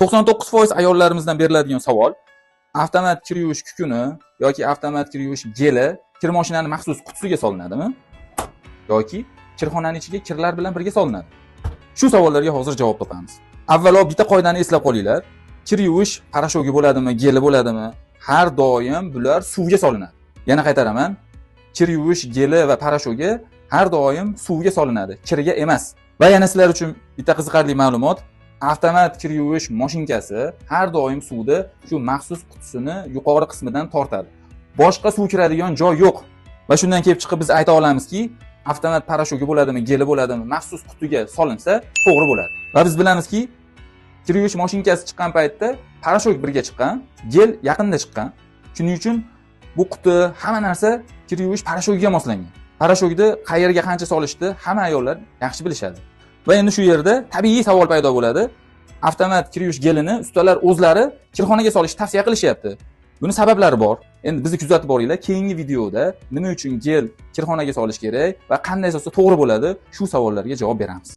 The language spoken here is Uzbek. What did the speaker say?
99% ayollarimizdan beriladigan savol: avtomat kir yuvish kukuni yoki avtomat kir yuvish geli kir mashinani maxsus qutisiga solinadimi yoki kirxonani ichiga kirlar bilan birga solinadi? Shu savollarga hozir javob topamiz. Avvalo bitta qoidani eslab qolinglar. Kir yuvish порошок i bo'ladimi, geli bo'ladimi, har doim bular suvga solinadi. Yana qaytaraman. Kir yuvish geli va порошок i har doim suvga solinadi, kirga emas. Va yana sizlar uchun bitta qiziqarli ma'lumot. Avtomat kir yuvish mashinkasi har doim suvni shu maxsus qutisini yuqori qismidan tortadi. Boshqa suv kiradigan joy yo'q. Va shundan kelib chiqib biz ayta olamizki, avtomat порошок i bo'ladimi, geli bo'ladimi, maxsus qutiga solinsa to'g'ri bo'ladi. Va biz bilamizki, kir yuvish mashinkasi chiqqan paytda порошок birga chiqqan, gel yaqinda chiqqan. Shuning uchun bu quti, hamma narsa kir yuvish порошок iga moslangan. Порошок ni qayerga qancha solishni hamma ayollar yaxshi bilishadi. Va endi shu yerda tabiiy savol paydo bo'ladi. Avtomat kir yuvish gelini ustalar o'zlari kirxonaga solishni tavsiya qilishyapti. Buni sabablari bor. Endi bizni kuzatib boringlar. Keyingi videoda nima uchun gel kirxonaga solish kerak va qanday solsa to'g'ri bo'ladi, shu savollarga javob beramiz.